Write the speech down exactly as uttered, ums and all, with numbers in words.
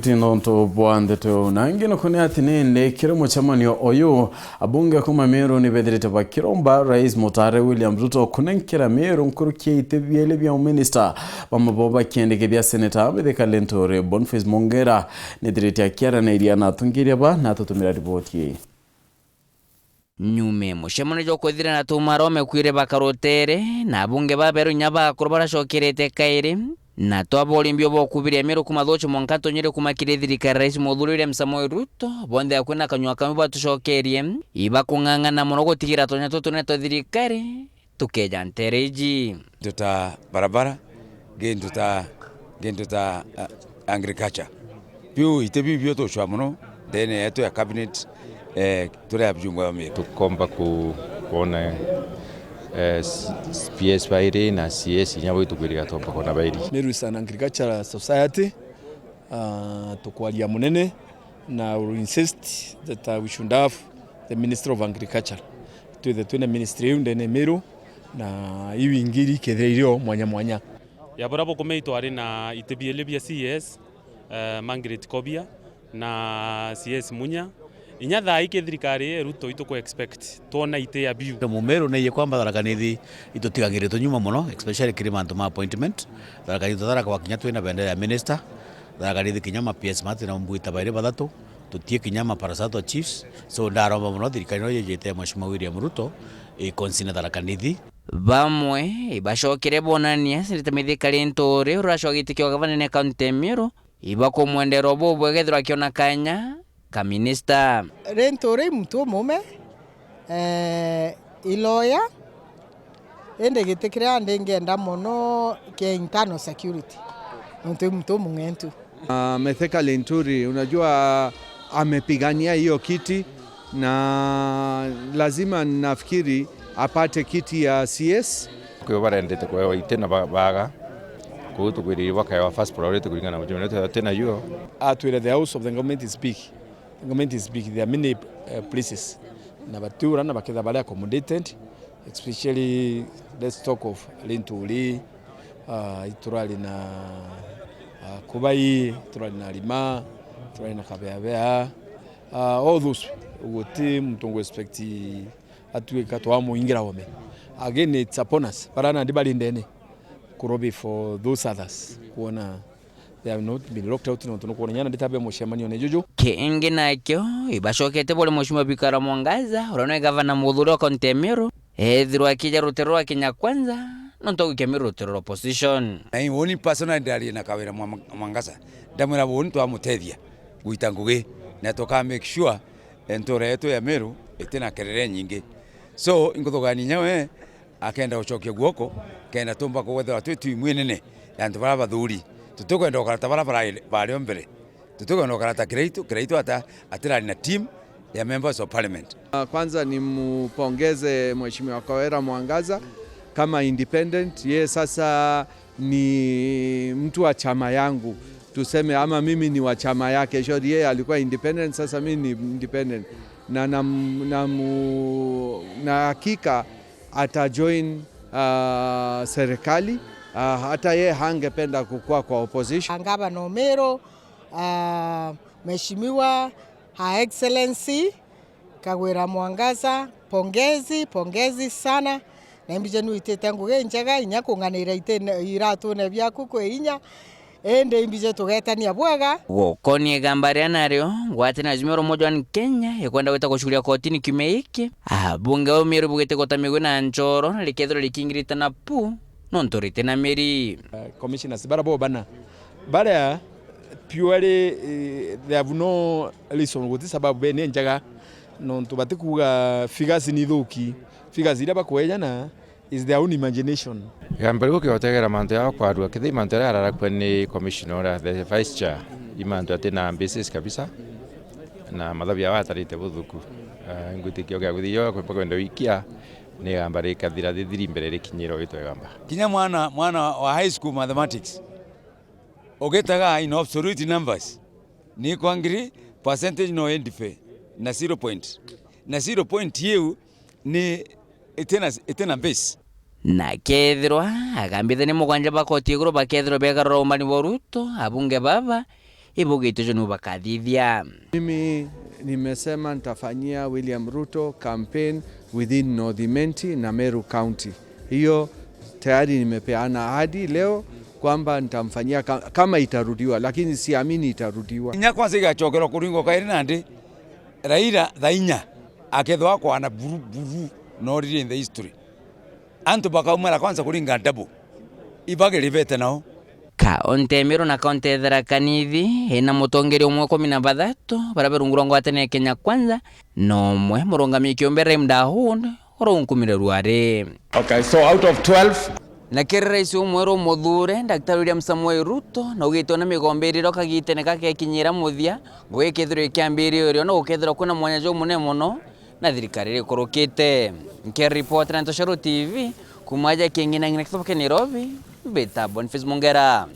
Ti nontu bwa ndeto iu. Na ingi nuku ni ati nindi kiri mucemanio uyu, abunge kuma Meru ni bethirite bakiromba Rais Mutare William Ruto kunenkera Meru nkuruki ya iti biiri bia uminista, bamwe bo bakiendekethia Seneta Mithika Linturi. Boniface Mongera nithirite akiaraniria na atongeria ba na atutumira riboti ii. Nyuma mucemanio jwa kwithira na tumarome kwire bakarutere, na abunge baberu inya bakuru baracokerete kairi, na twabori mbio bokubiria Meru kumathuchu mwanka tunyire kumakiri thirikari Rais Muthuri William Samoei Ruto, bonthe akui na kanyua kamwe batucokerie, ibakung'ang'ana mono gutigira tunya tutunene twa thirikari tukeja ntere iji. Into ta barabara, gintu ta, gintu ta, ah, agriculture. Biu iti biu bio tucwa mono ndene yetu ya cabinet, eh, turi abjumbe ba Meru. Tukomba ku-, kwona, eh, s-, s-, P S bairi na C S inya bau itukwiriga tomba kwona bairi. Meru is an agricultural society. Ah, tukwaria munene na will insist that, uh, we should have the Ministry of Agriculture. Twithe twina ministry iu ndene Meru, na iu ingi ikethira irio mwanya mwanya. Ya buria bukumei twari na iti biiri bia C S, eh, Margaret Kobia na C S Munya. Inya thaa ii ki thirikari ya Ruto ituku expect twona iti ya biu. Mumeru neye kwamba Tharaka Nithi itutigangiritwe nyuma mono, especially kiri mantu ma appointment. Tharaka Nithi tutharaka wa kinya twina bendera ya minister. Tharaka Nithi kinya ma P S ma twina mbwita bairi bathatu, tutie kinya ma parastatal chiefs. So ndaromba mono thirikari ino yejite ya Mheshimiwa William Ruto ikonsine Tharaka Nithi. Bamwe ibacokere bonania Seneta Mithika Linturi uracwa giti kia gavana ne kaunti ya Meru, ibakumwendera bubwega ethirwa akiona kanya ka minista. Linturi i muntu umume, eh, i lawyer, indi giti kiria ndingenda mono kia internal security, nontu i muntu umung'entu. Ah, Mithika Linturi, unajua amepigania hiyo kiti na lazima, nafikiri, apate kiti ya C S. Kwio barendete kwewa iti na ba-, baga. Kwou tukwiririe bakaewa first priority kuringana na mucemanio twethagwa twina yuo. Atwire the house of the government is big. The government is big. There are many, uh, places. Na batiura na baketha bari accommodated, especially let's talk of Linturi, uh, iturari na, uh, Kubai, iturari na Rima, iturari na Kabeabea, uh, all those, guti muntu ngu expect atuika twamuingira ome. Again, it's upon us. Bara nandi bari ndene. Kurobi for those others. Kuona they have not been locked out nontu nukwona nyana nditabe mucemanio ne juju. Kingi nakio, ibacokete buri Mheshimiwa Bikara Mwangaza, uria ni gavana muthuri wa kaunti ya Meru, ethirwa akija rutero rwa Kenya Kwanza, nontu agwikia Meru rutero rwa opposition. Na i woni personally ndari na Kawira Mwa-, Mwangaza, ndamwira woni twamutethia gwita ngugi, na tuka make sure, eh, ntura yetu ya Meru itina kerere nyingi. So, inkuthugania nyawe, akenda gucokia guoko, kenda tumba kugwethirwa twi timu inene ya antu baria bathuri. Tutikwenda gukara ta baria bara-, bari o mbere. Tutikwenda gukara ta Kiraitu, Kiraitu ata-, atirari na team ya members of parliament. Ah, kwanza nimpongeze Mheshimiwa Kawira Mwangaza kama independent. Yeye sasa ni mtu wa chama yangu, tuseme, ama mimi ni wa chama yake. Shauri yeye alikuwa independent, sasa mimi ni independent. Na, na, na, mu-, na hakika atajoin, ah, serikali. Ah, hata yeye hangependa kukua kwa opposition. Gavana o Meru, ah, Mheshimiwa Her Excellency Kawira Mwangaza, pongezi, pongezi sana. Na imbije nwitite ngugi njega, inya kung'anira itine, iratune biaku kwi inya. Indi imbije tugetania bwega. Gukonia igamba ria nario, ngwatine ya Azimio la Umoja One Kenya ikwenda gwita gucuria kotini kiumia giki. Abunge ba Meru bugite guta migwi na nchoro, na rikethirwa rikingirite na pu, nontu riti na miri. Commissioners bara bo bana, baria purely, eh, they have no reason, guti sababu bene njega, nontu batikuuga figures ni thuki. Figures iria bakwejana is their own imagination. Igamba riu ukigotegera mantu ya kwarua, kethira mantu aria ararakua ni commissioner uria, the vice chair, i mantu atina basis kabisa, na mathabu yao atarite buthuku. Ah, ngwitikia ukiagwithia kwenda wikia, ni igamba rikathira thithiri mbere rikinyira ugitwa igamba. Kinya mwana, mwana wa high school mathematics, ugitaga in absolute numbers, ni kwa ngiri percentage no endify na zero point. Na zero point iu ni itina, itina base. Na kethirwa agambithania mugwanja ba koti iguru bakethirwa begarura umani bwa Ruto, abunge baba ibugitwe jo niu bakathithia. Mimi nimesema nitafanyia William Ruto campaign within North Imenti na Meru County. Hiyo tayari nimepeana ahadi leo kwamba nitamfanyia ka-, kama itarudiwa, lakini siamini itarudiwa. Inya kwanza igacokerwa kuringwa kairi nandi, Raila thaa inya akethwa akwana buru buru, no riri in the history. Antu bakaumara kwanza kuringa double. Ibagiribete nao. Kaunti ya Meru na kaunti ya Tharaka Nithi ina mutongeria umwe kumi na bathatu baria be rungu rwa ngwataniro ya Kenya Kwanza, na umwe murungamii kiumbe Raim Dahoud, oro unkumire ruari. Okay, so out of twelve. Na kiri rais umweru muthure, Daktari William Samoei Ruto, na ugite ona migomba iri ro kagitene gakekinyira muthia, ngugi ikethirwa ikiambiria urio, na gukethirwa kwina mwanya jumunene mono na thirikari irikurukite. Nkiripotera Ntoshero T V, kuma aja King'inang'ina kithomo kia Nairobi, mbita Boniface Mungera.